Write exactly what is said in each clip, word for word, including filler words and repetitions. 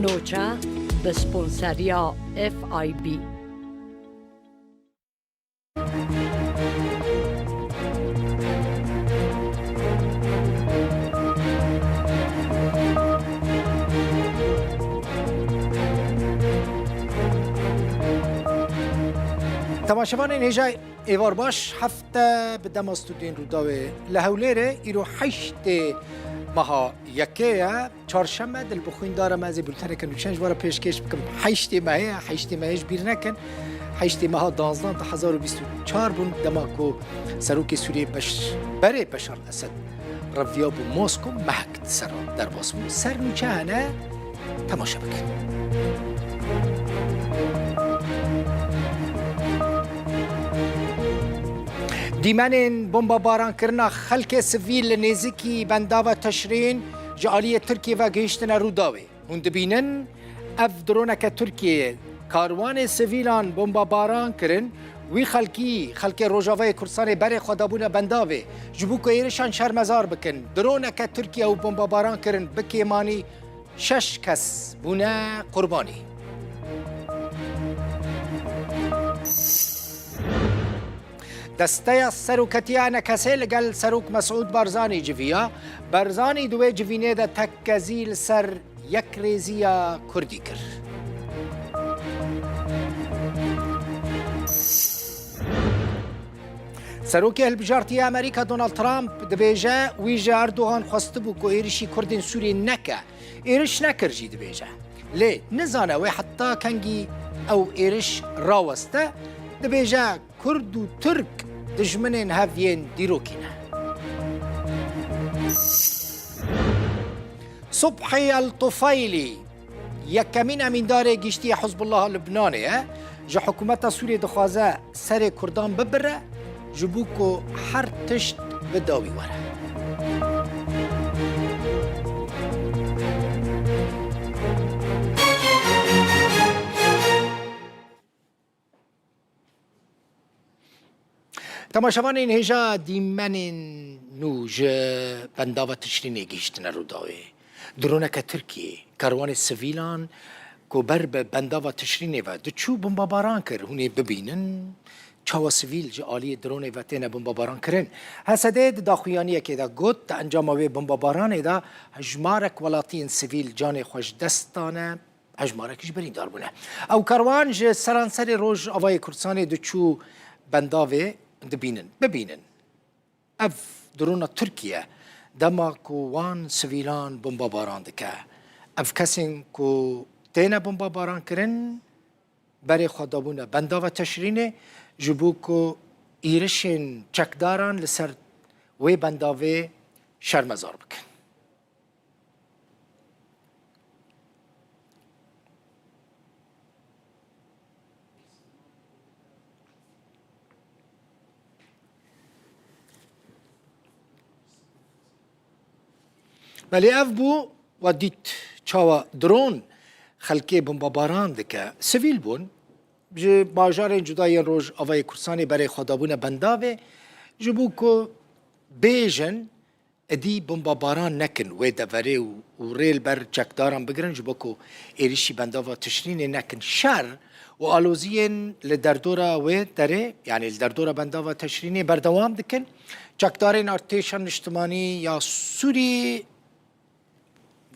Nûçe bi sponseriya F I B. Temaşevanên hêja, êvar baş. Hefte bi dema stûdyoyên Rûdawê li Hewlêrê, îro heştê meha yekê ye. Çarşeme, di li bi xwîndara me ez ê bulteneke nûçeyan ji we re pêşkêş bikim. Heştê mehê ye, heştê mehê ji bîr nekin. Heştê meha danzdan du hezar û bîst û çar bûn, dema ku Serokê Sûriyê Beş-, berê Beşar Esed reviyabû Mosko, mehek di ser derbas bû. Ser nûçe hene, temaşe bikin. Dîmenên bombabarankirina xelkê sivîl li nêzîkî bendava Teşrîn ji aliyê Tirkiyê ve gihiştine Rûdawê. Hûn dibînin, ev droneke Tirkiyeyê karwanê sivîlan bombabaran kirin, wî xelkî, xelkê Rojavayê Kurdistanê berê xwe dabûne bendavê, ji bo ku êrişan şermezar bikin. Droneke Tirkiye û bombabaran kirin, bi kêmanî şeş kes bûne qurbanî. Desteya Seroketiya ENKSê li gel Serok Mesûd Barzanî civiya. Barzanî di wê civînê de tekkezî li ser yekrêziya Kurdî kir. Serokê hilbijartiye Amerîka Donald Trump dibêje, wî ji Erdogan xwestibû ku êrişî Kurdên Sûriyê neke. Êriş nekir jî dibêje. Lê nizane wê heta kengî ew êriş raweste, dibêje Kurd û Tirk dijminên hev yên dîrokî ne. Subhî El Tufaylî, yekemîn emîndarê giştî yê Hizbullah Lubnanê ye, ji hikûmeta Sûriyê dixwaze serê Kurdan bibire, ji bo ku her tişt bi dawî were. Temaşevanên hêja, dîmenên nû ji bendava Tişrînê gihîştine Rûdawê. Droneke Tirkiyê karwanê sivîlan ku ber bi bendava Tişrînê ve diçû bombabaran kir. Hûn ê bibînin çawa sivîl ji aliyê dronê ve têne bombabaran kirin. H S D di daxuyaniyekê de got, di encama wê bombabaranê de hejmarek welatiyên sivîl canê xwe ji dest dane. Hejmarek jî birîndar bûne. Ew karwan ji seranserê Rojavayê Kurdistanê diçû bendavê dibînin. Bibînin. Ev drona Tirkiye dema ku wan sivîlan bombabaran dike. Ev kesên ku têne bombabaran kirin, berê xwe dabûne bendava Teşrînê, ji bo ku êrişên çekdaran li ser wê bendavê şermezar bikin. Belê ev bû, we dît çawa dron xelkê bombabaran dike. Sivîl bûn, ji bajarên cuda yên Rojavayê Kurdistanê berê xwe dabûne bendavê, ji bo ku bêjin, êdî bombabaran nekin wê deverê û, û rê li ber çekdaran bigirin, ji bo ku êrişî bendava Tişrînê nekin. Şer û aloziyên li derdora wê derê, yanî li derdora bendava Tişrînê berdewam dikin. Çekdarên Artêşa Niştimanî ya Sûrî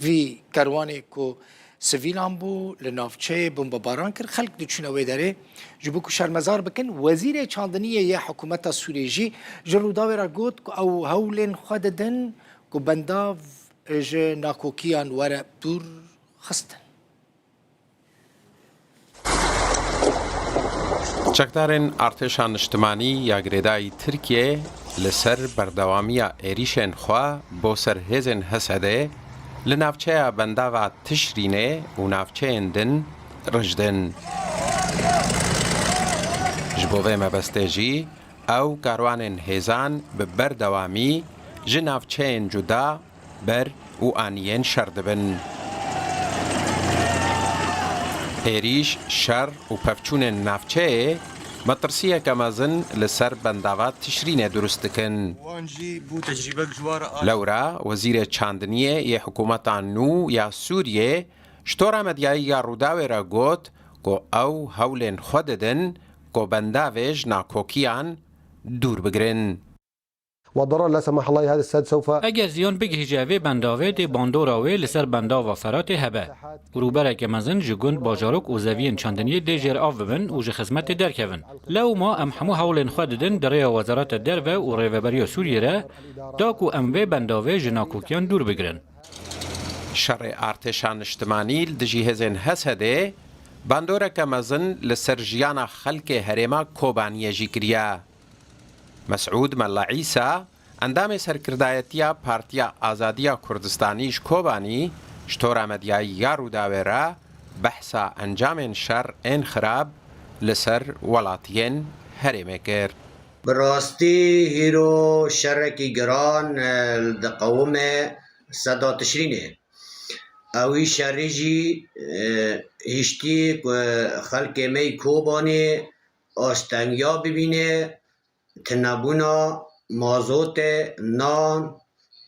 vî kerwanê ku sivîlan bû, li navçeyê bombebaran kir, xelk diçûne wê derê ji bo ku şermezar bikin. Wezîrê çandiniyê yê hikûmeta Sûriyê jî ji Rûdawê re got ku ew hewlên xwe didin ku bendav ji nakokiyan were dûr xistin. Çekdarên Artêşa Niştimanî ya girêdayî Tirkiyê li ser berdewamiya êrîşên xwe bo ser hêzên H S D li navçeya bendava Tişrînê û navçeyên din rijdin. Ji bo vê mebestê jî ew karwanên hêzan bi berdewamî ji navçeyên cuda ber û aniyên şer dibin. Êrîş, şer û pevçûnên navçeyê metirsiyeke mezin li ser bendava Tişrînê durust dikin. Wan jî bû tecrîbek ji wan re a- Lewra, wezîrê çandiniyê yê hikûmeta nû ya Sûriyê Ji tora medyayî ya Rûdawê re got ku ew hewlên xwe didin ku bendavê ji nakokiyan dûr bigirin. والضرر لا سمح الله هذا السد سوف Eger ziyan bigihîje vê bendavê, dê bandora wê li ser bendava Feratê hebe. Rûbereke mezin ji gund, bajarok û zeviyên çandiniyê dê jêr av bibin û ji xizmetê derkevin. Lewma em hemû hewlên xwe didin di rêya Wezareta Derve û Rêveberiya Sûriyê re, da ku em vê bendavê ji nakokiyan dûr bigirin. Şerê artêşa niştimanî li dijî hêzên Hesedê bandoreke mezin li ser jiyana xelkê herêma Kobaniyê jî kiriye. Mesûd Mela Îsa, endamê serkirdayetiya Partiya Azadiya Kurdistanî ji Kobanî, ji tora medyayî ya Rûdawê re behsa encamên şer ên xirab li ser welatiyên herêmê kir. Bi rastî hîro şerekî giran diqewime seda Tişrînê. Ewî şerî jî hiştî ku xelkê me yî Kobanê astengiya bibîne, tinebûna mazotê, nan,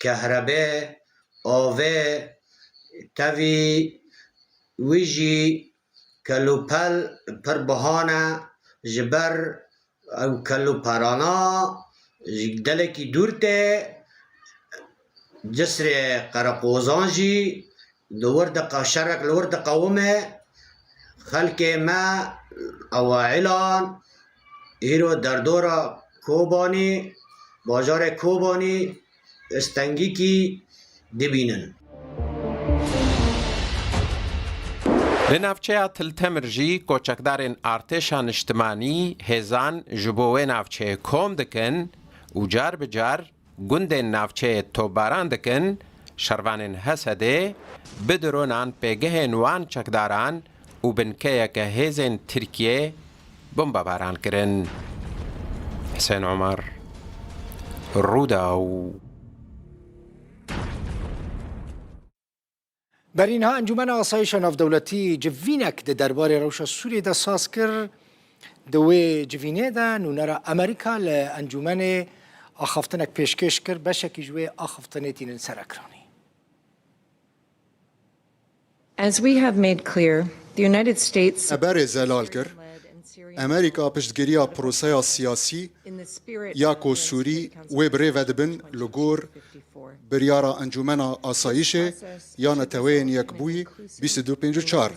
kehrebe, avê, tevî wî jî kelûpel pir biha ne ji ber ew kelûperana ji gelekî dûr tê. Cisrê Qereqozan jî li wir de şerek li wir diqewime. Xelkê me ewailan îro derdora Kobanî, bajarê Kobanî, stengîkî dibînin. Li navçeya Til Temir jî koçekdarên artêşa niştimanî hêzan ji bo wê navçeyê kom dikin û car bi car gundên navçeyê topbaran dikin, şervanên Hesedê bi dronan pêgehên wan çekdaran û binkeyeke hêzên Tirkiyê bombebaran kirin. Hisên Omer, Rûdaw. Berî niha Encûmena Asayişa Navdewletî civînek di derbarê rewşa Sûriyê de saz kir. Di wê civînê de nûnera Amerîka li Encûmenê axaftinek pêşkêş kir, beşekî ji wê axaftinê tînin ser ekranê. As we have made clear, the United States Me berê zelal kir. Amerîka piştgiriya proseya siyasî ya ku Sûrî wê bi rê ve dibin li gor biryara Encûmena Asayişê ya Neteweyên Yekbûyî bîst û du pêncî û çar.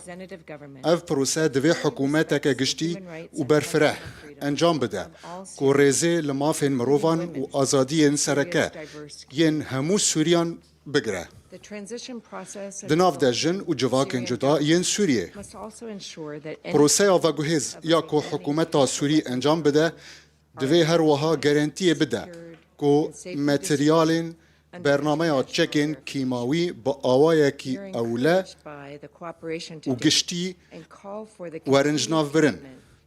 Ev prose divê hikûmeteke giştî û berfireh encam bide ku rêzê li mafên mirovan û azadiyên sereke yên hemû Sûriyan bigire. Di nav de jin û civakên cuda yên Sûriyê. Proseya veguhêz ya ku hikûmeta Sûrî encam bide, divê her wiha gerentiyê bide ku materyalên bernameya çekên kîmawî bi awayekî ewle û giştî werin ji nav birin,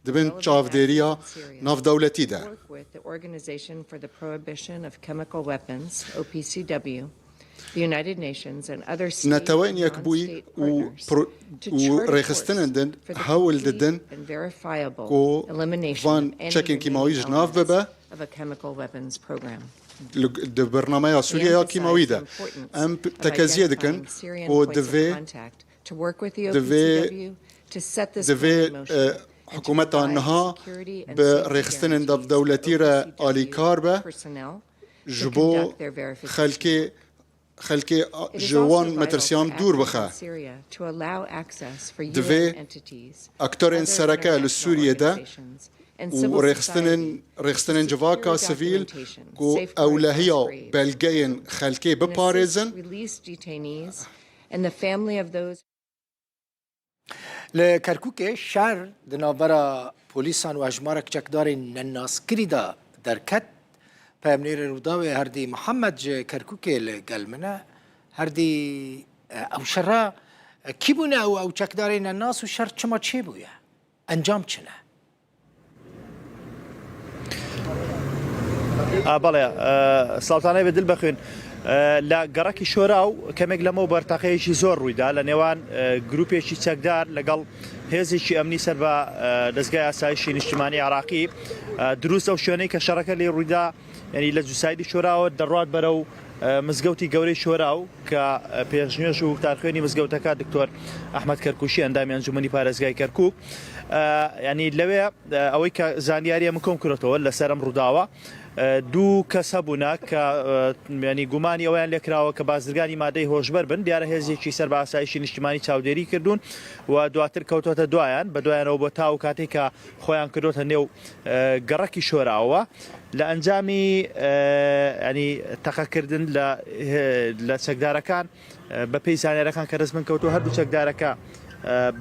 di bin çavdêriya navdewletî de. Neteweyên Yekbûyî û pro- û rêxistinên din hewl didin ku van çekên kîmawî ji nav bibe. Li- Di bernameya Sûriye ya kîmawî de em p- tekeziyê dikin ku divê divê divê e, hikûmeta niha bi rêxistinên navdewletî re alîkar be, ji bo xelkê xelkê ji wan metirsiyan dûr bixe. Divê aktorên sereke li Sûriyê de û rêxistinên rêxistinên civaka sivîl ku ewlehiya belgeyên xelkê biparêzin. Li Kerkûkê şer di navbera polîsan û hejmarek çekdarên nenaskirî de derket. Peyamnêrê Rûdawê Herdî Mihemed ji Kerkûkê li gel min e. Herdî, ew şera kî bûne û ew çekdarên nenas û şer çima çêbûye? Encam çi ne? بەڵێ سڵاوتانەی بێ دل بەخوێن. لە گەڕەکی شۆرا و کەمێک لەمەو بەرتەقەیەکی زۆر ڕوویدا لە نێوان گروپێکی چەکدار لەگەڵ هێزێکی ئەمنی سەر بە دەستگای ئاسایشی نیشتیمانی عراقی. دروست ئەو شوێنەی کە شەڕەکە لێ ڕوویدا، یعنی لە جوسایدی شۆراوە دەڕات بەرە و مزگەوتی گەورەی شۆراو کە پێشنوێژ و وتارخوێنی مزگەوتەکە دکتۆر ئەحمەد کەرکووشی، ئەندامی ئەنجومەنی پارێزگای کەرکووک، ینی لەوێ ئەوەی کە زانیاریە من کۆم کرێتەوە لەسەر ئەم ڕووداوە، دوو کەس هەبوونە کە ینی گومانی ئەویان لێکراوە کە بازرگانی مادەی هۆشبەر بن، دیارە هێزێکی سەر بە ئاسایشی نیشتیمانی چاودێری کردوون و دواتر کەوتۆتە دوایان، بە دوایانەوە بۆ تا و کاتێک کە خۆیان کردۆتە نێو گەڕەکی شۆراوە لە ئەنجامی ینی تەقەکردن لە لە چەکدارەکان. بە پێی زانیارەکان کە دەست من کەوتووە، هەردوو چەکدارەکە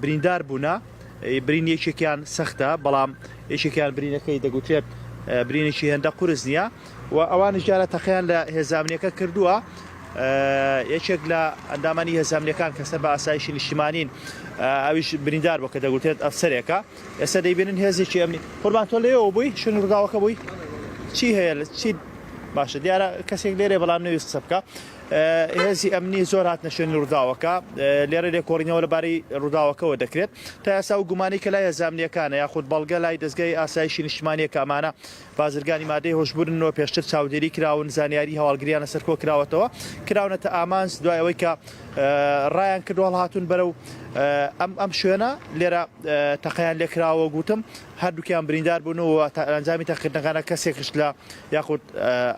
بریندار بوونە. برین یەکێکیان سەختە، بەڵام یەکێکیان برینەکەی دەگوترێت برینێکی هێندە قورس نییە و ئەوانش دیارە تەقەیان لە هێزامنیەکە کردووە. یەکێک لە ئەندامانی هێزامنیەکان کە سەر بە ئاسایشی نیشتیمانین، ئەویش بریندار بووە کە دەگوترێت ئەفسەرێکە. ئێستا دەیبینن هێزێکی ئەمنی. قوربان، تۆ لەوێوە بووی؟ شوێنی ڕووداوەکە بووی؟ چی هەیە لە چی؟ باشە، دیارە کەسێک لێرە، بەڵام نەویست قسە بکە. هێزی ئەمنی زۆر هاتنە شوێنی ڕووداوەکە. لێرە لێکۆڵینەوە لەبارەی ڕووداوەکەوە دەکرێت. تا ئێستا و گومانی کە لای هێزامنیەکانە یاخود بەڵگە لای دەستگای ئاسایشی نیشتیمانیە کە ئەمانە بازرگانی مادەی هۆشبوونەوە، پێشتر چاودێری کراون، زانیاری هەواڵگریان لەسەر کۆ کراوەتەوە، کراونەتە ئامانج، دوای ئەوەی کە ڕایان کردو هەڵهاتون بەرەو ئەم ئەم شوێنە. لێرە تەقەیان لێکراوە، گوتم هەردووکیان بریندار بوون و تا ئەنجامی تەقەکردنەکانە کەسێکش لە یاخود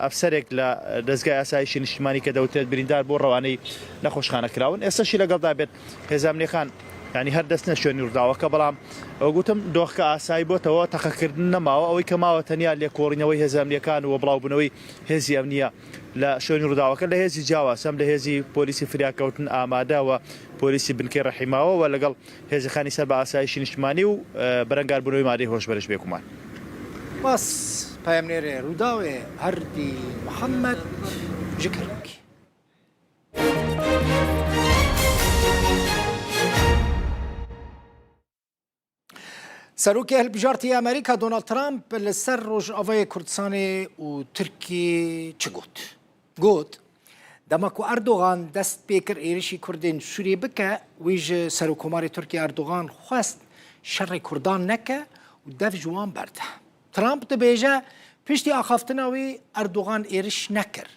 ئەفسەرێک لە دەستگای ئاسایشی نیشتیمانی کە دەوترێت بریندار بوو، ڕەوانەی نەخۆشخانە کراون. ئێستاشی لەگەڵدا بێت هێزامنیەکان، ینی هەر دەستنە شوێنی ڕووداوەکە، بەڵام ئەو گوتم دۆخکە ئاسایی بۆتەوە، تەقەکردن نەماوە، ئەوەی کە ماوە تەنیا لێکۆڵینەوەی هێزامنیەکان و بڵاوبوونەوەی هێزی ئەمنیە لە شوێنی ڕووداوەکە. لە هێزی جیاواز، هەم لە هێزی پۆلیسی فریاکەوتن ئامادە و پۆلیسی بنکەی ڕەحیماوە و لەگەڵ هێزەکانی سەر بە ئاسایشی نیشتمانی و بەرەنگاربوونەوەی مادەی هۆشبەرش بێگومان. باس پەیامنێرێ ڕووداوێ هەردی محەممەد ji Kerkûkê. Serokê Hilbijartî Amerîka Donald Trump li ser Rojavayê Kurdistanê û Tirkiyê çi got? Got, dema ku Erdogan dest pê kir êrişî Kurdên Sûriyê bike, wî ji Serokkomarê Tirkiyê Erdogan xwest şerê Kurdan neke û dev ji wan berde. Trump dibêje, piştî axaftina wî Erdogan êriş nekir.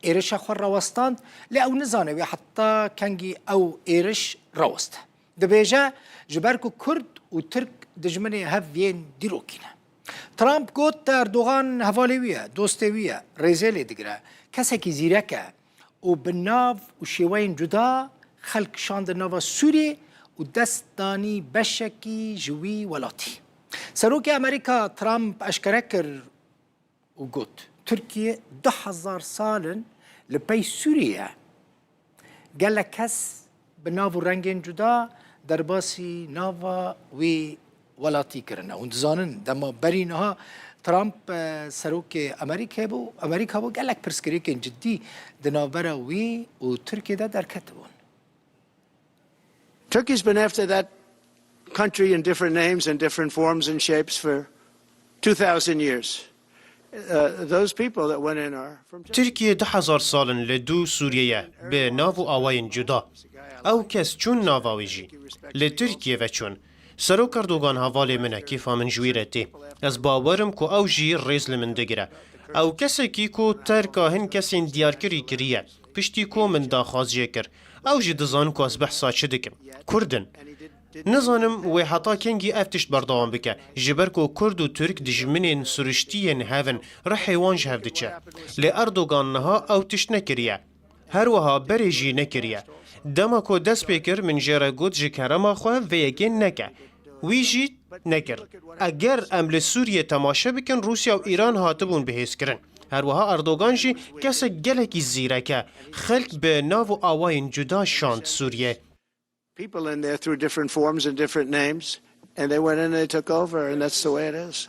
Êrişa xwe rawestand, lê ew nizane wê heta kengî ew êriş raweste. Dibêje, ji ber ku Kurd û Tirk dijminê hev yên dîrokî ne. Trump got, Erdogan hevalê wî ye, dostê wî ye, rêzê lê digire, kesekî zîrek e û bi nav û şêweyên cuda xelk şandin nava Sûriyê û dest danî beşekî ji wî welatî. Serokê Amerîka Trump eşkere kir û got, Tirkiye du hezar sal in li pey Sûriyê ye. Gelek kes bi nav û rengên cuda derbasî nava wî welatî kirine. Hûn dizanin, dema berî niha Trump, e, serokê Amerîkê bû, Amerîka bû, gelek pirsgirêkên cidî di navbera wî û Tirkiyê de derketibûn. Turkey's been after that country in different names and different forms and shapes for two thousand years. Uh, those people that went in are from Turkey. Tirkiye du hezar sal in li dû Sûriye ye, bi nav û awayên cuda. Ew kes çûn nava wî jî. Li Tirkiye ve çûn. Serok Erdogan hevalê min e, kêfa min ji wî re tê. Ez bawer im ku ew jî rêz li min digire. Ew kesekî ku terka hin kesên diyarkirî kiriye, piştî ku min daxwaz jê kir. Ew jî dizanin ku ez behsa çi dikim. Kurd in. Nizanim wê heta kengî ev tişt berdewam bike, ji ber ku Kurd û Tirk dijminên siruştî yên hev in, rihê wan ji hev diçe. Lê Erdogan niha ew tişt nekiriye. Her wiha berê jî nekiriye. Dema ku dest pê kir, min jê re got ji kerema xwe vê yekê neke. Wî jî nekir. Eger em li Sûriyê temaşe bikin, Rûsya û Îran hatibûn bihêzkirin. Her wiha Erdogan jî kesek gelekî zîrek e. Xelk bi nav û awayên cuda şand Sûriyê. People in there through different forms and different names, and they went in and they took over, and that's the way it is.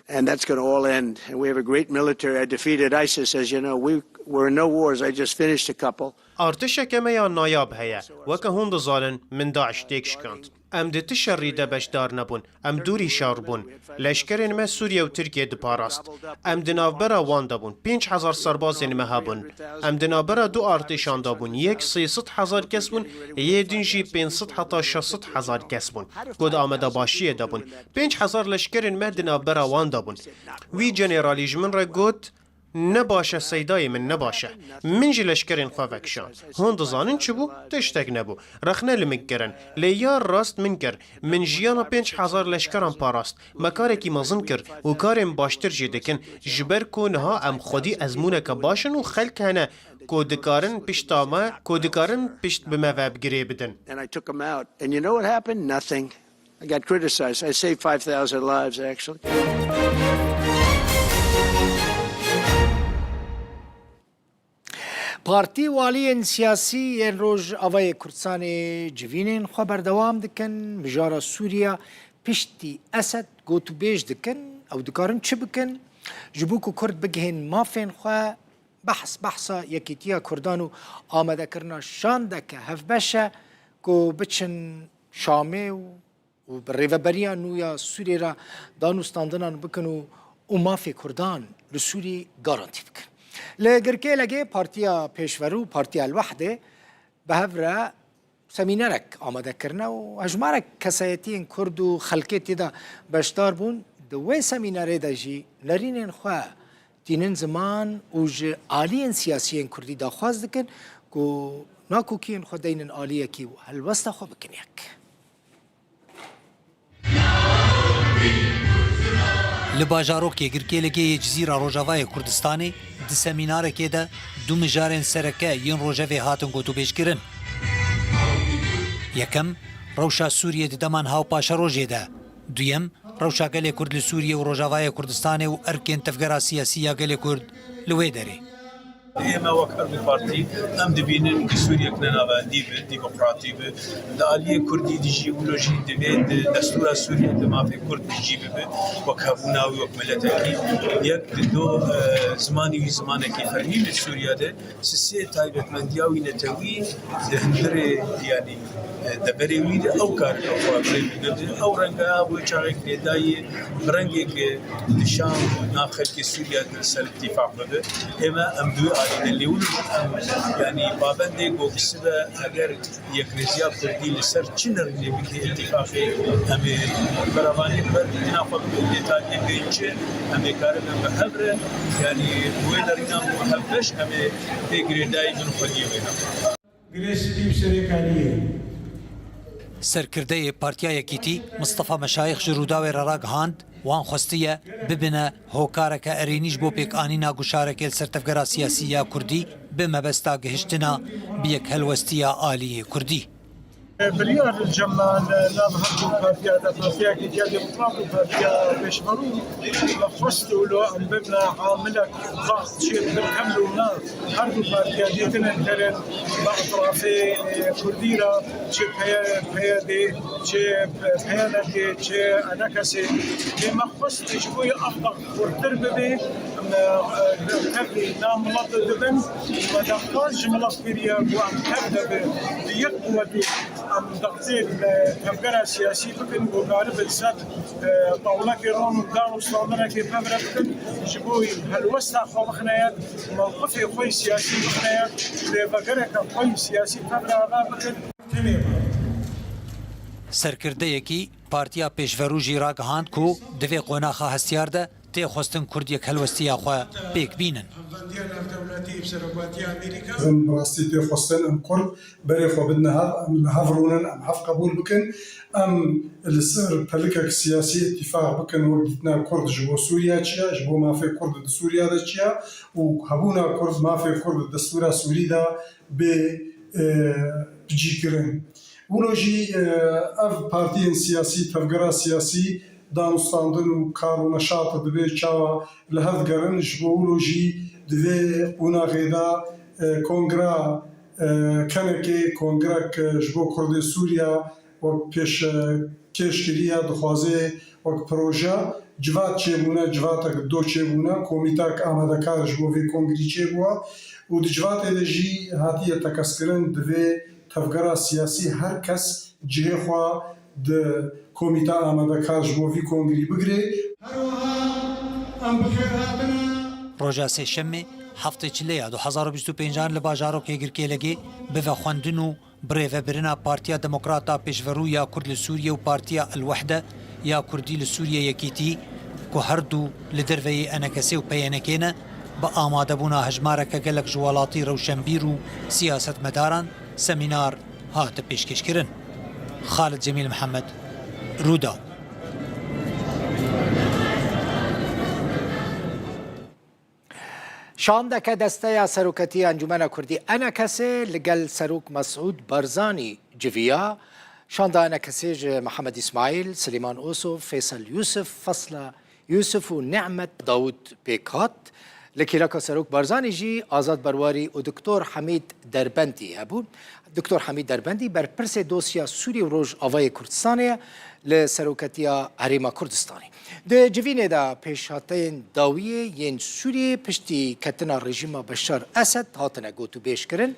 And that's gonna all end. And we have a great military. I defeated ISIS, as you know. We were in no wars. I just finished a couple. Artişeke me ya nayab heye. Weke hûn dizanin, min DAIŞ têk şikand. Em di ti şerî de beşdar nebûn. Em dûrî şer bûn. Leşkerên me Sûriye û Tirkiye diparast. Em di navbera wan de bûn. Pênc hezar serbazên me hebûn. Em di navbera du artêşan de bûn. Yek sê sed hezar kes bûn, yê din jî pênc sed heta şeş sed hezar kes bûn. Ku di amadebaşiyê de bûn. Pênc hezar leşkerên me di navbera wan de bûn. Wî generalî ji min re got, Ne baş e Seydayê min, ne baş e. Min ji leşkerên xwe vekişand. Hûn dizanin çi bû? Tiştek nebû. Rexne li min kirin. Lê ya rast min kir. Min jiyana pênc hezar leşkeran parast. Me karekî mezin kir û karên baştir jî dikin. Ji ber ku niha em xwedî ezmûneke baş in û xelk hene ku dikarin pişta me, ku dikarin pişt bi me ve bi girê bidin. And I took 'em out. And you know what happened? Nothing. I got criticized. I saved five thousand lives, actually. Partî û aliyên siyasî yên Rojavayê Kurdistanê civînên xwe berdewam dikin. Mijara Sûriya piştî Esed gotûbêj dikin. Ew dikarin çi bikin? Ji bo ku Kurd bigihên mafên xwe, behs behsa yekîtiya Kurdan û amadekirina şandeke hevbeş e ku biçin Şamê û û bi rêveberiya nû ya Sûriyê re danûstandinan bikin û, û mafê Kurdan li Sûriyê garantî bikin. Li Girkêlegê Partiya Pêşverû û Partiya El-Wehdê bi hev re semînerek amade kirine û hejmarek kesayetiyên Kurd û xelkê tê de beşdar bûn. Di wê semînerê de jî nerînên xwe tînin ziman û ji aliyên siyasiyên Kurdî daxwaz dikin ku nakokiyên xwe deynin aliyekî û helwesta xwe bikin yek. Li bajarokê Girkêlegê yê Cizîra Rojavayê Kurdistanê di semînarekê de du mijarên sereke yên rojevê hatin gotûbêjkirin. Yekem, rewşa Sûriyê di dema niha û paşerojê de. Duyem, rewşa gelê Kurd li Sûriyê û Rojavayê Kurdistanê û erkên tevgera siyasî ya gelê Kurd li wê derê. Ême wek her du partî em dibînin ku Sûriyek ne navendî bi, demokratî bi. Di aliyê Kurdî de jî wilo jî divê di destûra Sûriyê de mafê Kurd bi cî bibe, wek hebûna wî wek miletekî. Yek di do, e, zimanî wî zimanekî fermî li Sûriya de, sisê taybetmendiya wî netewî di hundirê, yanî, e, deverê wî de ew karike xwe bi rê bigirin. Ew renge wê çaxê girêdayî bi rengê ku di Şam na xelkê Sûriya di ser îtîfaq bibe. Ême em di wê alî de lê wilo em, yanî, babendê ku sibe eger yekrêziya Kurdî li ser çi nerînê bike îtîfaqê, em ê berevanî ber dîna xwe bibin, lê ta dê bên çi, em ê karin em bi hev re, yanî wê nerîna bi hev beş, em ê pê girêdayî bin xwediyê wê ne. Girê spî bi serê kariyê. Serkirdeyê Partiya Yekîtî Mistefa Meşayix ji Rûdawê re ragihand, wan xwestiye bibine hokareke erênî ji bo pêkanîna guşarekê li ser tevgera siyasî ya Kurdî bi mebesta gihiştina bi yekhelwestiya aliyê Kurdî. Biryar li cem me nav her du partiya de, Partiya Yekîtiya Demokrat û Partiya Pêşverû, me xwest û lo em bibine amilek zaf çê bi kemlo me her du partiya dîtinên terin bi etrafê, e, Kurdî re, çi P Y D, çi P Y D, çi E N K S. Lê me xwest ji bo ev dax xurtir bibe, em, e, tevlî na milet dibin. Me daxwaz ji milet kiriye ku em tev de bi, bi yek quwetî em daxtê li tevgera siyasî bikin ku karibin ser, e, tawlekê ron û danûstandinekê pevre bikin. Ji bo helwesta xwe bixine yek, mewqifê xwe yê siyasî bixine yek, lêvegereke xwe yê siyasî pevre ava bikin. Tenê me. Serkirdeyekî Partiya Pêşverû jî ragihand ku di vê qonaxa hestiyar de tê xwestin Kurd yekhelwestiya xwe pêk bînin. Hevbendiya navdewletî bi serokatiya Amerîka. Em bi rastî tê xwestin em Kurd berê xwe bidine hev, em li hev rûnin, em hev qebûl bikin, em li ser pelikek siyasî îtîfaq bikin, wek dîtina Kurd ji bo Sûriya çi ye, ji bo mafê Kurd di Sûriya de çi ye û hebûna Kurd, mafê Kurd di destûra Sûrî de bê, e, bicîkirin. Wilo jî, e, ev partiyên siyasî, tevgera siyasî, danûstandin û kar û neşat dibê çawa li hev digerin, ji bo wilo jî di vê qonaxê de, e, kongra, e, kenekê, kongrek, e, ji bo Kurdê Sûriya wek pêş, e, kêş kiriye, dixwaze wek proje civat çêbûne, civatek do çêbûne, komîtek amadekar ji bo vê kongrî çêbûye û di civatê de jî hatiye tekez kirin, divê tevgera siyasî her kes cihê xwe di komîta amadekar ji bo vî kongrî bigire. Her wiha em bi xêr hatine. Roja Sêşemê, heftê Çilê ya du hezar û bîst û pêncan li bajarokê Girkêlegê bi vexwendin û bi rêvebirina Partiya Demokrata Pêşverû ya Kurd li Sûriyê û Partiya El-Wehde ya Kurdî li Sûriyê Yekîtî, ku her du li derveyî E N K S û P Y N K ne, Bi amadebûna hejmareke gelek ji welatî rewşenbîr û siyasetmedaran semînar hate pêşkêşkirin. Xalid Cemîl Mihemed, Rûdaw. Şandeke Desteya Seroketî ya Encûmena Kurdî, ENKSê, li gel Serok Mesûd Barzanî civiya. Şanda ENKSê ji Mihemed Îsmaîl, Silêman Oso, Feysel Yûsif, Fesla Yûsif û Nîmet Dawûd pêk hat. Li kêleka Serok Barzanî jî Azad Berwarî û Doktor Hemîd Derbendî hebûn. Doktor Hemîd Derbendî berpirsê dosya Sûrî û Rojavayê Kurdistanê ye li Seroketiya Herêma Kurdistanê. Di civînê de pêşhateyên dawiyê yên Sûriyê piştî ketina rejîma Beşar Esed hatine gotûbêjkirin.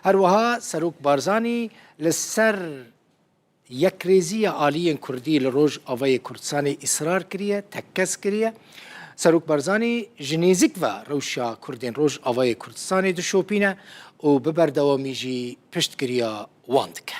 Her wiha Serok Barzanî li ser yekrêziya aliyên Kurdî li Rojavayê Kurdistanê îsrar kiriye, tekkez kiriye. Serok Barzanî ji nêzîk ve rewşa Kurdên Rojavayê Kurdistanê dişopîne û bi berdewamî jî piştgiriya wan dike.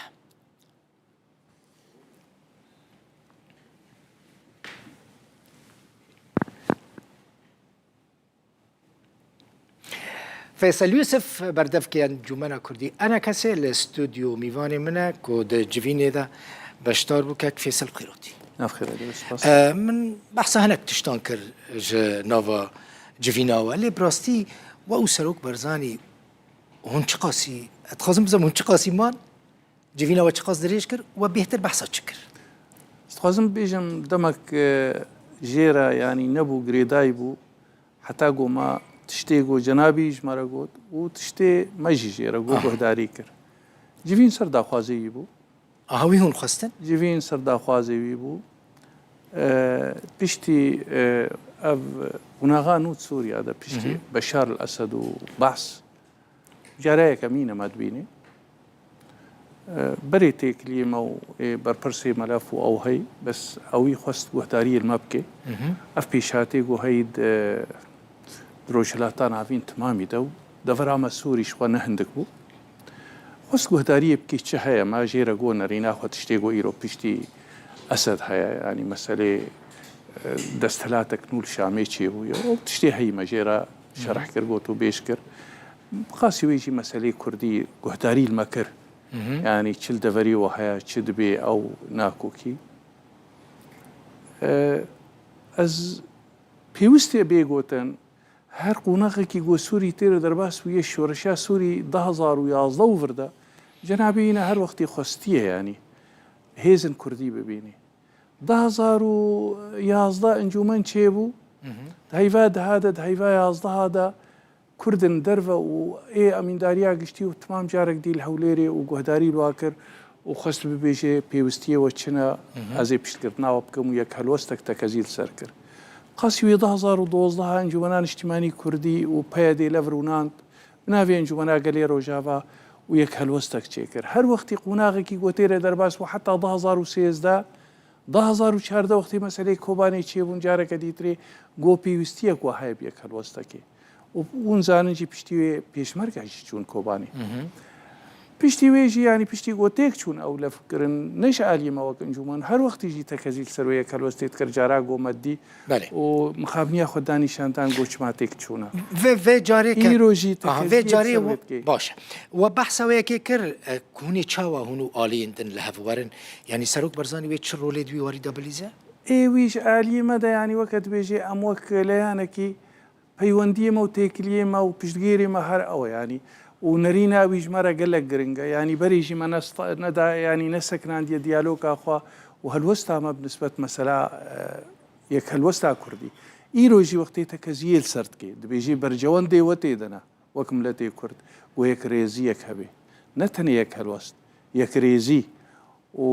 Feysel Yûsif, berdevkê Encûmena Kurdî ENKSê li stûdyo mîvanê min e ku di civînê de beşdar bû, kek Feysel Xîrotî. Nav xêr be, spas. E, min behsa hinek tiştan kir ji nava civîna we, lê bi rastî we û Serok Barzanî hûn çiqasî, ez dixwazim bizim hûn çiqasî man? Civîna we çiqas dirêj kir? We bêhtir behsa çi kir? Ez dixwazim bibêjim, demek, e, jê re, yanî nebû, girêdayî bû. Heta ku me tiştê ku cenabî ji me re got û tiştê me jî jê re got, Aha. guhdarî kir. Civîn ser daxwazê wî bû. Aha, wî hûn xwestin? Civîn ser daxwazê wî bû. E, piştî, e, ev qonaxa nû di Sûriya de, piştî Mhm. Beşar el Esed û Behs, cara yekemîn e me dibînê. E, berê têkiliyê me û ê berpirsê melef û ew hey, bes ewî xwest guhdariyê li me bike. Mhm. Ev pêşhatê ku hey di, di Rojhilata Navîn timamî de û devera me Sûrî ji xwe ne hindik bû. Xwest guhdariyê bike çi heye, me jê re got nerîna xwe tiştê ku îro piştî Esed heye, yanî meselê, e, desthilatek nû li Şamê çêbûye. Ew tiştê heyî me jê re şerh kir, gotûbêj kir. Qasî wê jî meselê Kurdî guhdarî li me kir. Mhm. Yanî çi li deverê we heye, çi dibê ew nakokî. E, ez pêwistê bê gotin, her qonaxekî ku Sûrî tê re derbas bûye, şoreşa Sûrî du hazar û yazdeh û vir de, cenabê yîne her wextî xwestiye, yanî hêzin Kurdî bibînî. Du hazar û yazdeh encûmen çêbû, Mhm. di heyva deha de, di heyva yazdeha de, Kurdin derve û ê emîndariya giştî û timam carek dî li Hewlêrê û guhdarî li wa kir û xwest bibêje pêwistiyê we çi ne, Mhm. ez ê piştgirtina we bikim û yek helwestek tekezî li ser kir. Qasî wê du hazar û dozdeh encûmena niştîmanî Kurdî û P Y D'ê lev rûnand, bi navê Encûmena Gelê Rojava û yek helwestek çêkir. Her wextî qonaxekî ku tê re derbas bû heta du hazar û sêzdeh, du hazar û çardeh wextê meseleyê Kobanê çêbûn, careke dîtirê got pêwistiyek wa heye bi yek helwestekê. Û hûn zanin jî piştî wê pêşmerge jî çûn Kobanê. Mhm. Piştî wê jî, yanî piştî ku têk çûn ew lev kirin, ne ji aliyê me wek encûmen, her wextî jî tekezî li ser wê yek helwestê dikir, cara got me dî Belê. û mixabiniya xwe da nîşan dan got çima têk çûne. Vê, vê carê ke Îro jî Aha, vê tekezî li carê ser wê we, dikê. Baş e. We behsa wê yekê kir, e, ku hûn ê çawa hûn û aliyên din li hev werin? Yanî Serok Barzanî wê çi rolê di wî warî de bilîze? Ê wî ji aliyê me de, yanî weke dibêjê em wek leyanekî peywendiyê me û têkiliyê me û piştgêrê me her ew e, yanî û nerîna wî ji me re gelek giring e. Yanî berê jî me nesta-, neda, yanî nesekinandiye diyaloga xwe û helwesta me bi nisbet mesela, e, yek helwesta Kurdî. Îro jî wextê tekeziyê li ser dikê, dibêjê bercewendê we tê de ne. Wek miletê Kurd, ku yek rêziyek hebe. Ne tenê yek helwest, yek rêzî û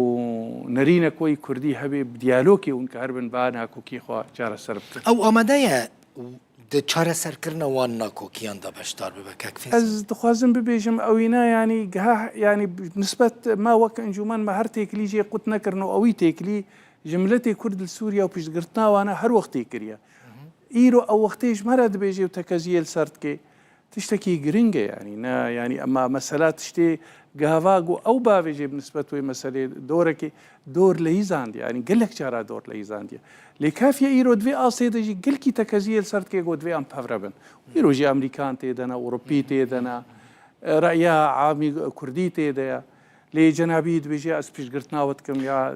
nerînek weyî Kurdî hebe, bi diyalogê hûn kahribin ba nakokî xwe çareser bikin. Ew amade ye di çareserkirina wan nakokiyan de beşdar bibe, kek Fêsel? Ez dixwazim bibêjim, ewîna, yanî, giha, yanî, nisbet me wek encûmen me her têkilî jê qut nekirin û ewî têkilî ji miletê Kurd li Sûriye û piştgirtina wan e her wextê kiriye. Îro ew wextê ji me re dibêje û tekeziyê li ser dike. tiştekî giring e, yanî ne, yanî ema mesela tiştê gava ku ew bavêjê bi nisbet wê meselê dorekê dor leyîzandiye, yanî gelek cara dor leyîzandiye. Lê kafiye îro di vê astê de jî gelkî tekeziyê li ser dike ku divê em pevre bin. Îro jî Amerîkan tê de ne, Ewropî tê de ne, e, reya amî Kurdî tê de ye. Lê cenabî dibêje ez piştgirtina we dikim ya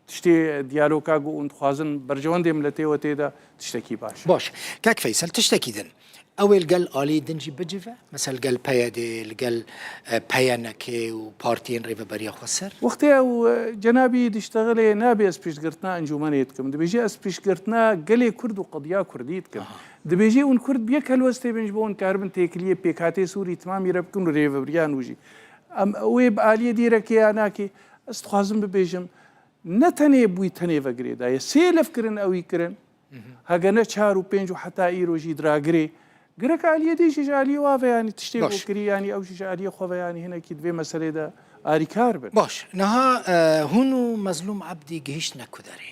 tiştê diyaloga ku hûn dixwazin berjewendê miletê we tê de tiştekî baş e. Baş. Kek Feysel, tiştekî din. Ew ê li gel aliyê din jî bicive? Mesela li gel P Y D, li gel, e, P Y N K û partiyên rêveberiya xweser? Wextê ew, e, cenabî diştexilê nabê ez piştgirtina encûmenê dikim. Dibêje ez piştgirtina gelê Kurd û qediya Kurdî dikim. Aha. Dibêje hûn Kurd bi yek helwestê bin ji bo hûn karibin têkiliyê pêkhatê Sûrî timamî re bikin û rêveberiya nû jî. Em wê bi aliyê dîrekê ya nakê, ez dixwazim bibêjim, ne tenê bûyî tenê ve girêdayî ye. Sê lefkirin ewî kirin. Hege ne çar û pênc û heta îro jî diragirê. Gerek aliyê dî jî ji aliyê wa ve yanî tiştê Baş. ku kirî, yanî ew jî ji aliyê xwe ve yanî hinekî di vê meselê de arîkar bin. Baş. Niha, e, hûn û Mezlûm Ebdî gihîştine ku derê?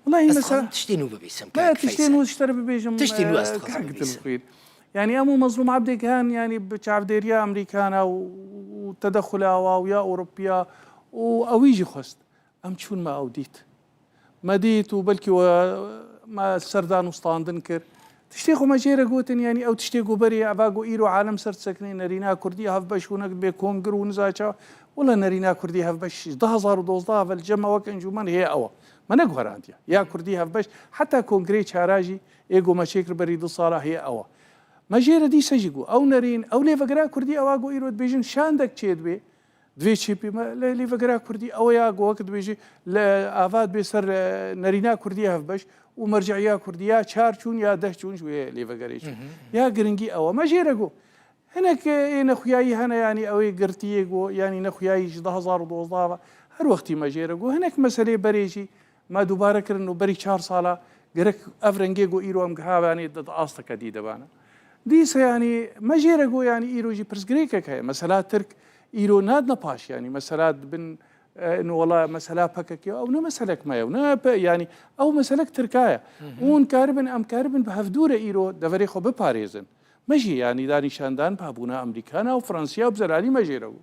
Wela hîn Ez mesela dixwazim tiştê nû bibîsim, Me kak tiştê Feysel. nû ji te re bibêjim, Tiştê nû ez e, dixwazim kak bibîsim. Dilxwîr. Yanî em û Mezlûm Ebdê gihan, yanî bi çavdêriya Amerîkana û, û tedexula wa û ya Ewropiya û ewî jî xwest. Em çûn me ew dît. Me dît û belkî we me serdan û standin kir. Tiştê xwe me jê re gotin, yanî ew tiştê ku berê eva ku îro alem ser disekinê nerîna Kurdî hevbeş û nek bê kongir û niza çawa. Wela nerîna Kurdî hevbeş ji du hezar û dozdeh ve li cem me wek encûmen hê ew e. Me neguherandiye. Ya Kurdî hevbeş heta kongirê çara jî ê ku me çêkir berî du sala hê ew e. Me jê re dîse jî got, ew nerîn, ew lêvegera Kurdî ewa ku îro dibêjin şandek çêdibe, divê çêbî me lê, lêvegera Kurdî ew ya ku wek dibêjî li ava dibe ser, e, nerîna Kurdî hevbeş û merciya Kurdî ya çar çûn ya deh çûn ji wê lêvegerê çûn. Hı hı. Ya giringî ew e. Me jê re got, hinek, e, ê nexuyayî hene, yanî ew ê girtiyê got, yanî nexuyayî ji du hezar û dozdeh ve her wextî me jê re got. Hinek meselê berê jî me dubare kirin û berî çar sala gerek ev rengê ku îro em gihavanê di, di asteke dî de bane. Dîse yanî me jê re got, yanî îro jî pirsgirêkek heye. Mesela Tirk îro nadine paş, yanî mesela dibin, e, no wela mesela P K K ew ne meselek me ye, ne pe-, yanî ew meselek Tirka ye. Hı hı. Hûn karibin, em karibin bi hevdû re îro deverê xwe biparêzin. Me jî yanî da nîşandan bi hebûna Amerîkana û Fransiya bi zelalî me jê re got.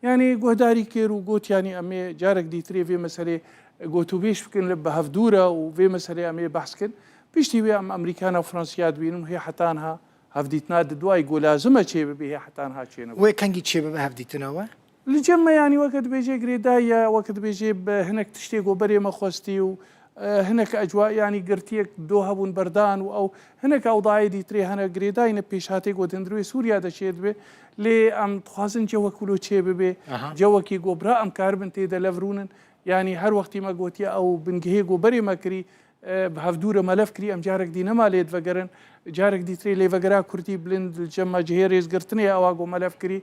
Yanî guhdarî kir û got, yanî em ê carek dîtirê vê meselê gotûbêj bikin li bi hevdû re û vê meselê em ê behs kin. Piştî wê em Amerîkana û Fransiya dibînin û hê heta niha hevdîtina di duayî ku lazim e çêbibe, hê heta niha çênebû. Wê kengî çêbibe hevdîtina we? Li cem me, yanî weke dibêjê girêdayî ye, weke dibêjê bi hinek tiştê ku berê me xwestî û, e, hinek ecwa, yanî girtiyek do hebûn berdan û ew hinek ewdayê dîtirê hene girêdayî ne pêşhatê ku di hundirê Sûriya de çêdibe. Lê em dixwazin cewek wilo çêbibe. Aha. Cewekî ku bira em karibin tê de lev rûnin. Yanî her wextî me gotiye ew bingehê ku berê me kirî, e, bi hevdû re me lev kirî, em carek dî nema lê divegerin. Carek dîtirê lêvegera Kurdî bilind li cem me cihê rêzgirtinê ye ewa ku me lev kirî.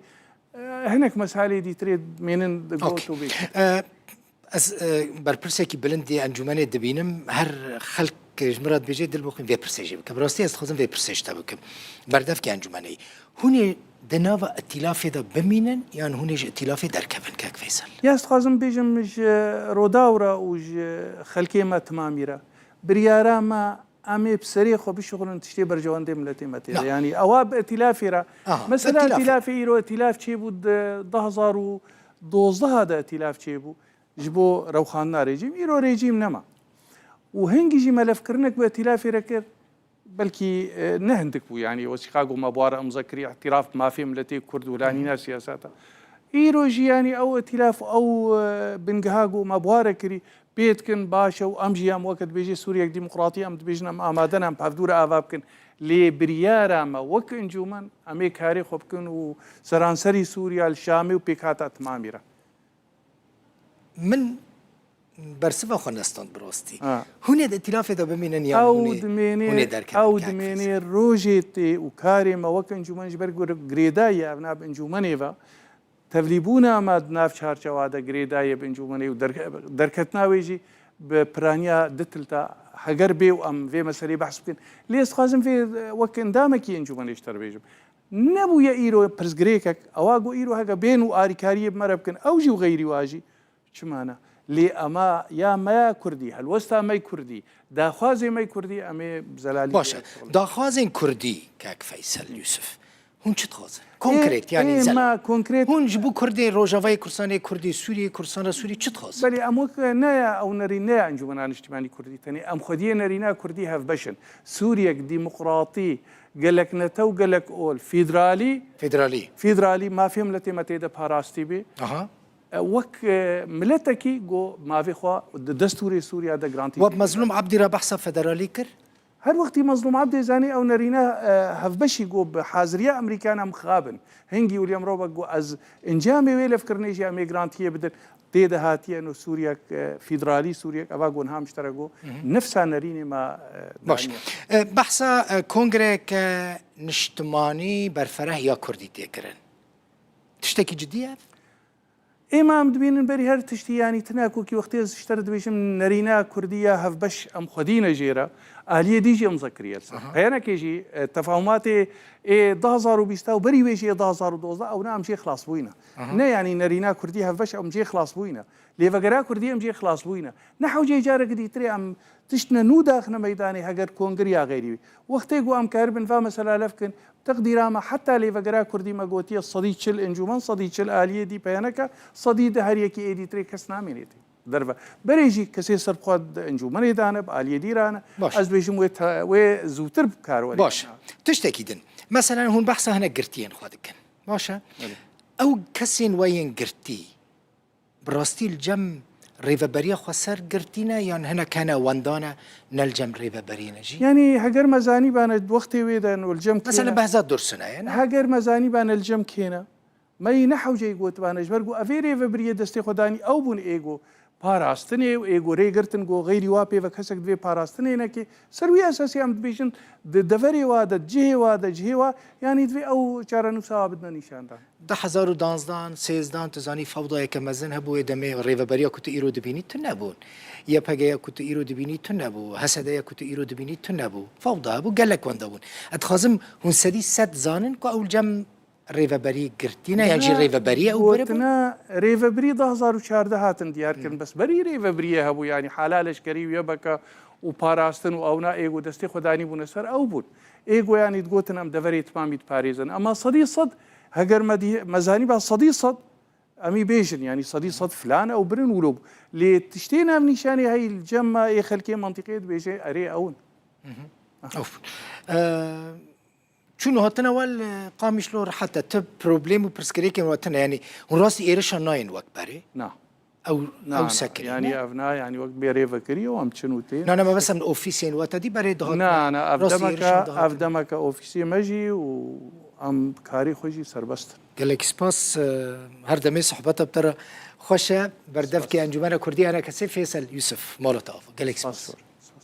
E, hinek mesalê dîtirê mênin di got Okey. û bê. E, ez, e, berpirsekî bilind di encûmenê dibînim. Her xelk ji min re dibêje, Dilbixwîn vê pirsê jê bike. Bi rastî ez dixwazim vê pirsê ji te bikim. Berdevkê encûmenê yî. Hûn ê di nava îtîlafê de bimînin yan hûn ê ji îtîlafê derkevin, kek Feysel? Ya ez dixwazim bêjim ji Rodaw re û ji xelkê me timamî re. Biryara me em ê bi serê xwe bişuxulin tiştê berjewendê miletê me tê de. Na. Yanî ewa bi îtîlafê re. Aha, Mesela îtîlafê. îtîlafê îro îtîlaf çêbû di du hezar û dozdeh de îtîlaf çêbû ji bo rewxandina rejîm. Îro rejîm nema. Û hingî jî me levkirinek bi îtîlafê re kir. Belkî, e, ne hindik bû, yanî wesîqa ku me bi wa re imza kirî, îtiraf bi mafê miletê Kurd û lanîna siyaseta. Îro jî, yanî ew îtîlaf, ew, e, bingeha ku me bi wa re kirî, pê dikin, baş e û em jî, em weke dibêjê Sûriyek Demokratî, em dibêjin, em amade ne, em bi hevdû re ava bikin. Lê biryara me wek encûmen, em ê karê xwe bikin û seranserî Sûriya, li Şamê û pêkhata timamî re. Min bersiva xwe nestand bi rastî. Ha. Hûn ê di îtîlafê de bimînin yan Ew hûn ê, dimênê, hûn ê derkevin ew kak dimênê Feysel? Rojê tê û karê me wek encûmen ji ber gir-, girêdayî ye, ev nav encûmenê ve. Tevlîbûna me di nav çarçewa de girêdayî ye bi encûmenê û derke-, derketina wê jî bi piraniya ditilta heger bê û em vê meselê behs bikin. Lê ez dixwazim vê, e, wek endamekî encûmenê ji te re bêjim. Nebûye îro pirsgirêkek, ewa ku îro heke bên û arîkariyê bi me re bikin, ew jî û xeyrî wa jî, çima ne? Lê ema ya me ya kurdî, helwesta me kurdî, daxwazê me kurdî, em ê bi zelalî Baş e. Daxwazên kurdî, kek Feysel Yusuf, hûn çi dixwazin? Konkret, yanî ê, zel- me konkret Hûn ji bo kurdê Rojavayê Kurdistanê, kurdê Sûriyê, Kurdistana Sûrî çi dixwazin? Belê, em wek ne ya ew nerîn, ne ya Encûmena Niştimanî Kurdî tenê. Em xwediyê nerîna kurdî hevbeş in. Sûriyek demokratî, gelek netew, gelek ol, federalî, Federalî. Federalî, mafê miletê me tê de parastî bê. Aha. E, wek, e, miletekî go mavê xwe di destûrê Sûriya de grantî Wek tê. Mezlûm Abdî re behsa federalî kir? Her wextî Mezlûm Abdê zanî ew nerîne, e, hevbeşî go bi haziriya Amerîkana mixabin. Hingî William Roberts go ez encamê wê levkirinê jî em ê grantiyê bidin. Tê de hatiye no Sûriyek, e, federalî Sûriyek, eva go niha miştere go, Hı hı. nefsa nerînê me, e, Baş. daniye. E, behsa, e, kongreyeke niştimanî berfereh ya kurdî tê kirin. Tiştekî cidî ye ev? Êma em dibînin berî her tiştî, yanî tune kokî wextê ez ji te re dibêjim nerîna kurdî ya hevbeş em xwedî ne jê re, aliyê dî jî imze kiriye li ser. Aha. Peyanekê jî, e, tefahûmatê ê du hazar û bîst û berî wê jî ê du hazar û dozdeh ewna em jê xilas bûyne. Aha. Ne yanî nerîna kurdî hevbeş em jê xilas bûyne. Lêvegera kurdî em jê xilas bûyne. Ne hewceyê careke dîtirê em tiştine nû daxine meydanê heger kongir ya xeyrî wî. Wextê ku em karibin va mesela lev kin, Teqdîra me heta lêvegera kurdî me gotiye sedî çil encûmen, sedî çil aliyê dî peyaneke, sedî deh her yekî ê dîtirê kes namênê tê derve. Berê jî kesê ser bi xwe di encûmenê de ne, bi aliyê dî re ne. Baş. Ez dibêjim wê te-, wê zûtir bi kar werê. Baş. Tiştekî din. Meselen hûn behsa hinek girtiyên xwe dikin. Baş e? Belê. Ew kesên we yên girtî, bi rastî li cem rêveberiya xweser girtî ne yan hinek hene wenda ne, ne li cem rêveberiyê ne jî? Yanî heger me zanîbane wextê wê de no li cem kê ne? Mesela behsa Dursun e, ne? Heger me zanîbane li cem kê ne? Me yî ne hewceyî gotibane, ji ber ku evê rêvebiriyê destê xwe danî ew bûn ê ku parastinê û ê ku rê girtin ku xeyrî wa pê ve kesek divê parastinê neke. Ser wî esasî em dibêjin di deverê wa de, di cihê wa de, cihê wa, yanî divê ew çarenûsa wa bidine nîşandan. Du hezar û danzdan, sêzdan, tu zanî fewdayeke mezin hebû, wê demê rêveberiya ku tu îro dibînî tune bûn. Y P G ya ku tu îro dibînî tune bû. H S D ya ku tu îro dibînî tune bû. Fewda hebû, gelek wenda bûn. Ez dixwazim hûn sedî sed zanin ku ew li cem rêveberî girtî ne, yan jî rêveberî ew bire bû? Gotina rêvebirî du hezar û çardeh hatin diyar kirin. Hmm. Bes berî rêvebiriyê hebû, yanî hala leşkerî û Y P G û parastin û ewna ê ku destê xwe danîbûne ser ew bûn. Ê ku yanî digotin em deverê timamî diparêzin. Ema sedî sed heger me dî-, me zanîba sedî sed em î bêjin, yanî sedî sed filan ew birin wilo bû. Lê tiştê navnîşanê hey li cem me ê xelkê mentiqê dibêje erê ew in. Hı hı. Of. Ee, çûn û hatina we li Qamişlo rehet e. Ti problem û pirsgirêkên we tune, yanî hûn rastî êrişa nayên wek berê? Na. Ew, Na, ew na. Sekirî, Yanî ne? Ev na, yanî wek bê rêvekirî û em çin û tê. Na, na, me bes em li ofîsên we te dî berê dihatin. Na, na, ev Rastî demeke, êrişan dihatin. Ev demeke ofîsê me jî û em karê xwe jî serbest in. Gelek spas, e, her demê sohbeta bi te re xweş e. Berdevkê Spas. Encûmena Kurdî ya kesê Feysel Yusuf, mala te ava. Gelek spas. Spas zor. Spas.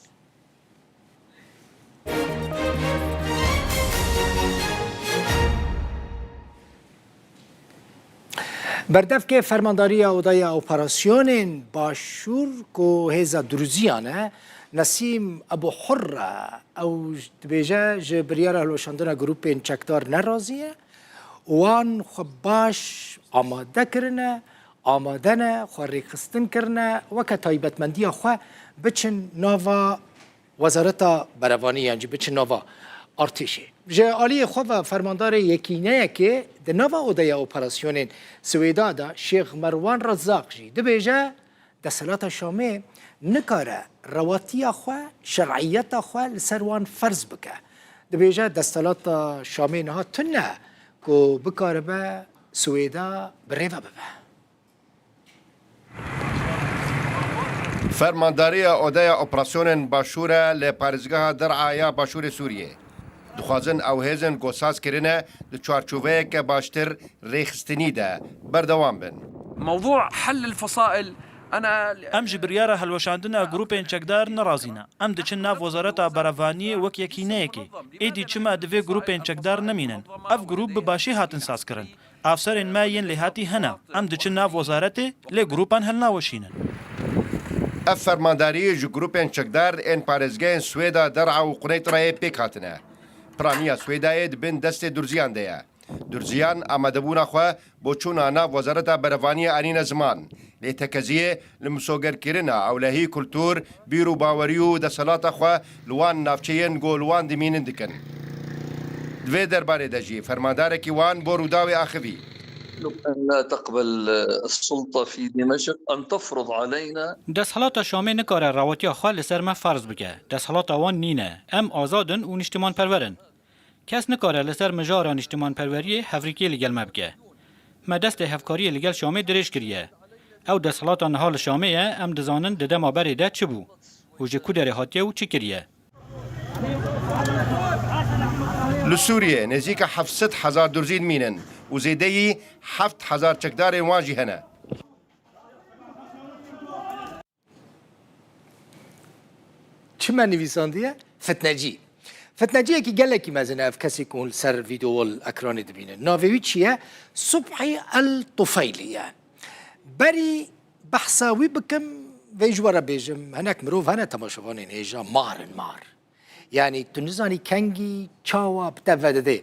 Berdevkê Fermandariya Odaya Operasyonên Başûr ku hêza Duruziyan e, Nesîm Ebu Hurre, ew dibêje ji biryara hilweşandina grûpên çekdar nerazî ye. Wan xwe baş amade kirine, amade ne, xwe rêxistin kirine, weke taybetmendiya xwe biçin nava Wezareta Berevanî yan jî biçin nava artêşê. Ji aliyê xwe ve fermandarê yekîneyekê di nava odeya operasyonên Swêda de Şêx Merwan Rezzaq jî dibêje, desthilata Şamê nikare rewatiya xwe, şer'iyeta xwe li ser wan ferz bike. Dibêje desthilata Şamê niha tune ku bikaribe Swêda bi rê ve bibe. Fermandariya Odeya Operasyonên Başûr e li parêzgeha Der'a ya Başûrê Sûriyê. Dixwazin ew hêzên ku saz kirine di çarçoveyeke baştir rêxistinî de berdewam bin. موضوع حل الفصائل، أنا Em ji biryara hilweşandina grûpên çekdar nerazî ne. Em diçin nav Wezareta Berevaniyê wek yekîneyekê. Êdî çima divê grûpên çekdar nemînin? Ev grûp bi başî hatin sazkirin. Afserên me yên lêhatî hene. Em diçin nav wezaretê, lê grûpan hilnaweşînin. Ev fermandarî ji grûpên çekdar ên parêzgehên Swêda, Der'a û Quneytrayê pêk hatine. Piraniya Swêdayê di bin destê Durziyan de ye. Durziyan amadebûna xwe bo çûna nav Wezareta Berevaniyê anîne ziman. Lê tekeziyê li misogerkirina ewlehî kultur, bîr û bawerî û desthilata xwe li wan navçeyên ku li wan dimînin dikin. Di vê derbarê de jî fermandarekî wan bo Rûdawê axivî. أن لا تقبل السلطة في دمشق أن تفرض علينا Desthilata Şamê nikare rewatiya xwe li ser me ferz bike. Desthilata wan nîne. Em azad in û niştimanperwer in. Kes nikare li ser mijara niştimanperweriyê hevrîkê li gel me bike. Me destê hevkariyê li gel Şamê dirêj kiriye. Ew desthilata niha li Şamê ye, em dizanin di dema berê de çi bû û ji ku derê hatiye û çi kiriye. Li Sûriyê nêzîka heft sed hezar durzî dimînin û zêdeyî heft hezar çekdarên wan jî hene. Çi me nivîsandiye? Fitnecî. Fitneciyekî gelekî mezin e ev kesê ku hûn li ser vîdeo li ekranê dibînin. Navê wî çi ye? Subhî El Tufeylî ye. Berî behsa wî bikim, vê ji we re bêjim, hinek mirov hene temaşevanên hêja mar in, mar. Yanî tu nizanî kengî, çawa bi te vedidê.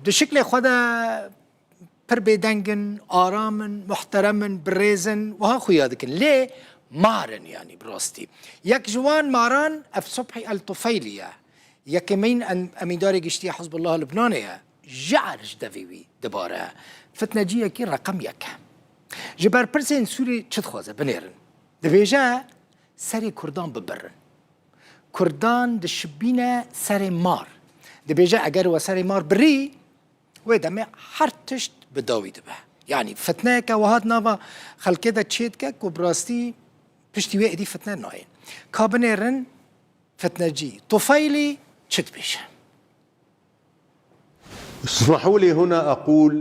Di şiklê xwe de pir bêdeng in, aram in, muhterem in, birêz in, wiha xuya dikin. Lê mar in, yanî bi rastî. Yek ji wan maran ev Subhî El Tufeylî ye. Yekemîn em-, emîndarê giştî ya Hizbullah Libnanê ye. Ji erj devê wî dibare. Fitneciyekî reqem yek e. Ji berpirsên Sûrî çi dixwaze binêrin? Dibêje serê Kurdan bibirin. Kurdan dişibîne serê mar. Dibêje eger we serê mar birî, wê demê her tişt bi dawî dibe. Yanî fitneyeke wiha di nava xelkê de çêdike ku bi rastî piştî wê êdî fitne nayên. Ka binêrin fitnecî Tufeylî çi dibêje? اسمحوا لي هنا أقول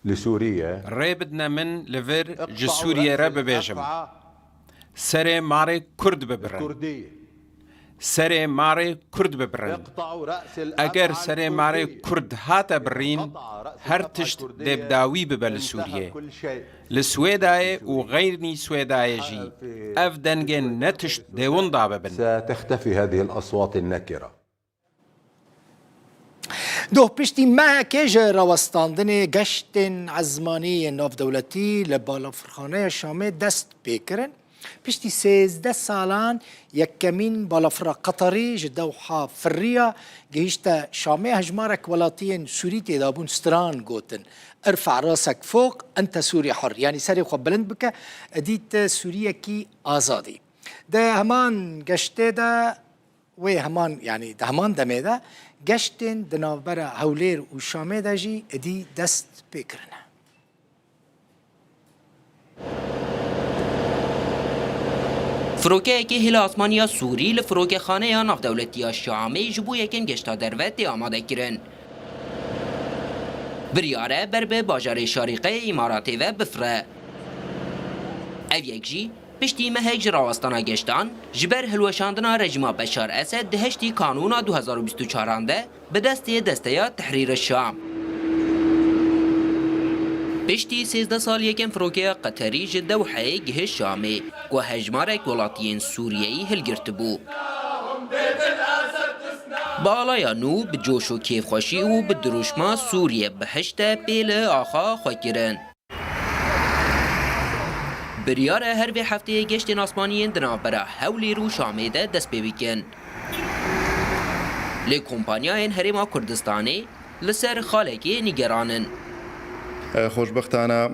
لسوريا Rê bidine min li vir ji Sûriyê re bibêjim. Serê marê Kurd bibirin. Serê marê Kurd bibirin. Eger serê marê Kurd hate birîn, her tişt dê bi dawî bibe li Sûriyê. Li Swêdayê û xeyrî Swêdayê jî ev dengên ne tişt dê winda bibin. ستختفي هذه الأصوات النكرة. Doh piştî mehekê ji rawestandinê geştên ezmanî yên navdewletî li balafirxaneya Şamê dest pê kirin. Piştî sêzdeh salan yekemîn balafira Qeterî ji Dewha firiya, gihîşte Şamê. Hejmarek welatiyên Sûrî tê de bûn, stran gotin: "Irfa rasek foq, ente Sûrî hur", yanî serê xwe bilind bike, edî te Sûriyekî azadî. Di heman geştê de Wê heman, yanî di heman demê de geştên di navbera Hewlêr û Şamê de jî êdî dest pê kirine. Firokeyekê hêla asmanî ya Sûrî li firokexaneya navdewletî ya Şamê ji bo yekem geşta derve tê amadekirin. Biryar e ber bi bajarê Şarîqeyê Îmaratê ve bifire. Ev yek jî Piştî mehek ji rawestana geştan, ji ber hilweşandina rejîma Beşar Esed di heştî Kanûna du hezar û bîst û çaran de bi destê Desteya Tehrîr Şam. Piştî sêzdeh sal yekem firokeya Qeterî ji Dewheyê gihişt Şamê, ku hejmarek welatiyên Sûriyeyî hilgirtibû. Bi alaya nû, bi coş û kêfxweşî û bi dirûşma Sûriye bihişte pê li axa xwe kirin. Biryar e her vê hefteyê geştên asmanî yên di navbera Hewlêr û Şamê de dest pê bikin. Lê kompanyayên Herêma Kurdistanê li ser xalekê nîgeran in. Xoşbextana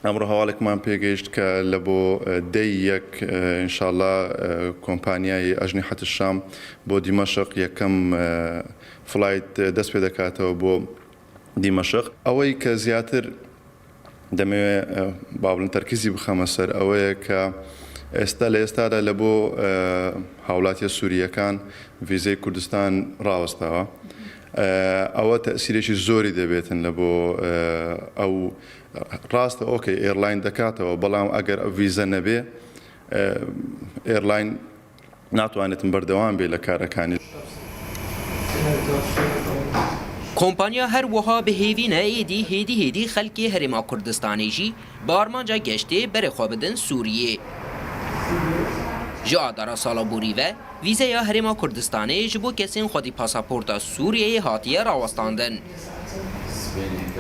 emro hewalekman pêgihişt ke li bo, e, dey yek, e, înşallah, e, kompanyayê Ecnîhet Şam bo Dîmeşq yekem, e, flight, e, dest pê dekatewe bo Dîmeşq. ئەوەی کە زیاتر دەمەوێت، ئە، با بڵێن تەرکیزی بخەمە سەر ئەوەیە کە ئێستا، لە ئێستادا لە بۆ، ئە، هاوڵاتیە سوورییەکان ڤیزەی کوردستان ڕاوەستاوە. ئە، ئەوە تەئسیرێکی زۆری دەبێتن لە بۆ، ئە، ئەو، ڕاستە، ئۆکەی، ئێرلاین دەکاتەوە، بەڵام ئەگەر ئەو ڤیزە نەبێ، ئە، ئێرلاین ناتوانێتن بەردەوام بێ لە کارەکانی. Kompanya her wiha bi hêvî ne êdî hêdî hêdî xelkê Herêma Kurdistanê jî bi armanca geştê berê xwe bidin Sûriyê. Ji adara sala borî ve vîzeya Herêma Kurdistanê ji bo kesên xwedî pasaporta Sûriyeyê hatiye rawestandin.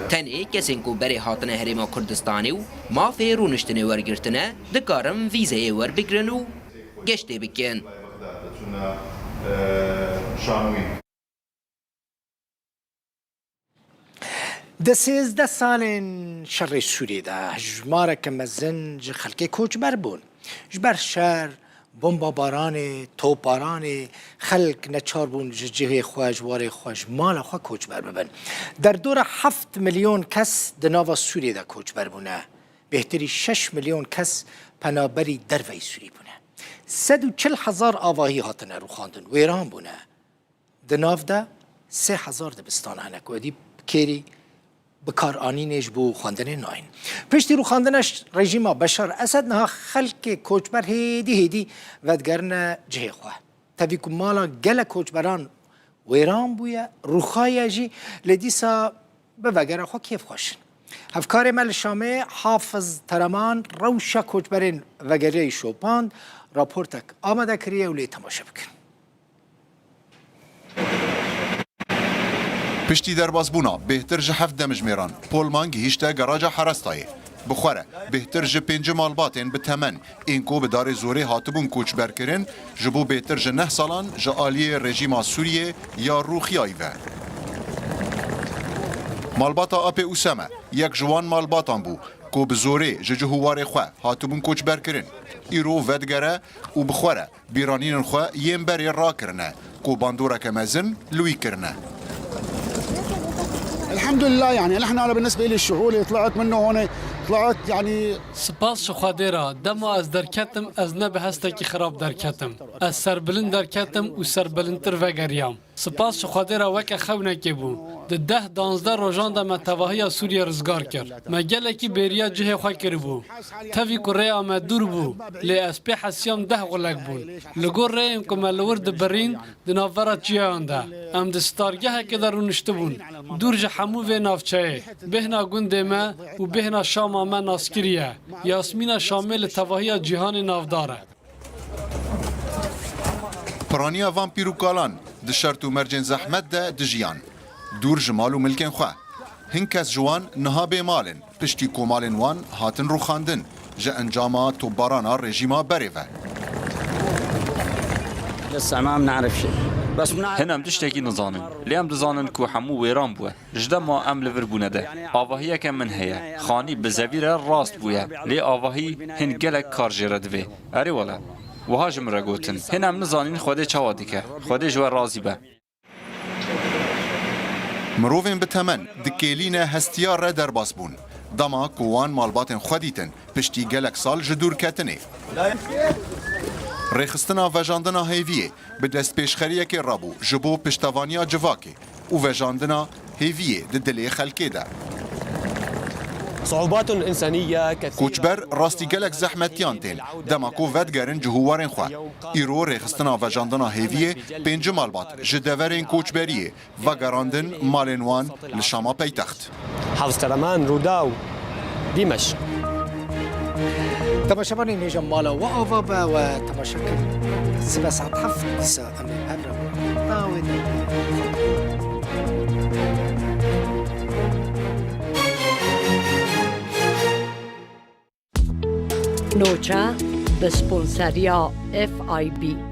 Tenê kesên ku berê hatine Herêma Kurdistanê û mafê rûniştinê wergirtine, dikarin vîzeyê werbigrin û geştê bikin. Di sêzdeh salên şerê Sûriyê de hejmareke mezin ji xelkê koçber bûn. Ji ber şer, bombabaranê, topbaranê, xelk neçar bûn ji cihê xwe, ji warê xwe, ji mala xwe koçber bibin. Derdora heft milyon kes di nava Sûriyê de koçber bûne. Bêhtirî şeş milyon kes penaberî derveyî Sûrî bûne. Sed û çil hezar avahî hatine rûxandin, wêran bûne. Di nav de sê hezar dibistan hene ku êdî kêrî bikaranînê ji bo xwendinê nayên. Piştî rûxandina ş-, rejîma Beşar Esed niha xelkê koçber hêdî hêdî vedigerine cihê xwe. Tevî ku mala gelek koçberan wêran bûye, rûxaye jî, lê dîsa bi vegera xwe kêfxweş in. Hevkarê me li Şamê Hafiz Tereman rewşa koçberên vegeriyayî şopand, raportek amade kiriye û lê temaşe bikin. Piştî derbasbûna bêhtir ji heft demjimêran, Polman gihîşte garaja Herestayê. Bi xwe re bêhtir ji pêncî malbatên bi temen ên ku bi darê zorê hatibûn koçberkirin, ji bo bêhtir ji neh salan ji aliyê rejîma Sûriyê ya rûxiyayî ve. Malbata Apê Usame yek ji wan malbatan bû ku bi zorê ji cih û warê xwe hatibûn koçberkirin. Îro vedigere û bi xwe re bîranînên xwe yên berê rakirine ku bandoreke mezin li wî kirine. الحمد لله، يعني نحن، انا بالنسبه لي الشعور اللي طلعت منه هون، طلعت يعني Spas ji Xwedê re, dema ez derketim, ez ne bi hestekî xirab derketim. Ez serbilind derketim û serbilindtir vegeriyam. Spas ji Xwedê re weke xewnekê bû. Di deh danzdeh rojan de me tevahiya Sûriyê rizgar kir. Me gelekî bêriya cihê xwe kiribû. Tevî ku rêya me dûr bû, lê ez pê hesiyam deh xulek bûn. Li gor rêyên ku me li wir dibirîn, di navbera çiyayan de. Em di stargehekê de rûniştibûn, dûr ji hemû vê navçeyê. Bêhna gundê me û bêhna Şama me naskirî ye. Yasmîna Şamê li tevahiya cîhanê navdar e. Piraniya van pîr û kalan di şert û mercên zehmet de dijiyan, dûr ji mal û milkên xwe. Hin kes ji wan niha bê mal in, piştî ku malên wan hatin rûxandin ji encama topbarana rejîma berê ve. لسه ما بنعرف شيء. بس بنعرف Hin em tiştekî nizanin. Lê em dizanin ku hemû wêran bûye. Ji dema em li vir bûne de, avahiyeke min heye. Xanî bi zevî re rast bûye. Lê avahî hin gelek kar jê re divê. Erê wele. Wiha ji min re gotin. Hin em nizanîn Xwedê çawa dike. Xwedê ji we razî be. Mirovên bi temen di kêlîne hestiya re derbas bûn. Dema ku wan malbatên xwe dîtin, piştî gelek sal ji dûrketinê. Rêxistina vejandina hêviyê bi destpêşxeriyekê rabû ji bo piştevaniya civakê û vejandina hêviyê di dilê xelkê de. صعوبات إنسانية كثيرة. Koçber rastî gelek zehmetiyan tên, dema ku vedigerin cih û warên xwe. Îro rêxistina vejandina hêviyê pêncî malbat ji deverên koçberiyê vegerandin malên wan li Şama peytext. حافظ ترمان، روداو، دمشق. Temaşevanên hêja mala we ava be, we temaşe kir. Sibe saet heft dîsa em ê hev re bin. Dawê de. Noça bi sponseriya F I B.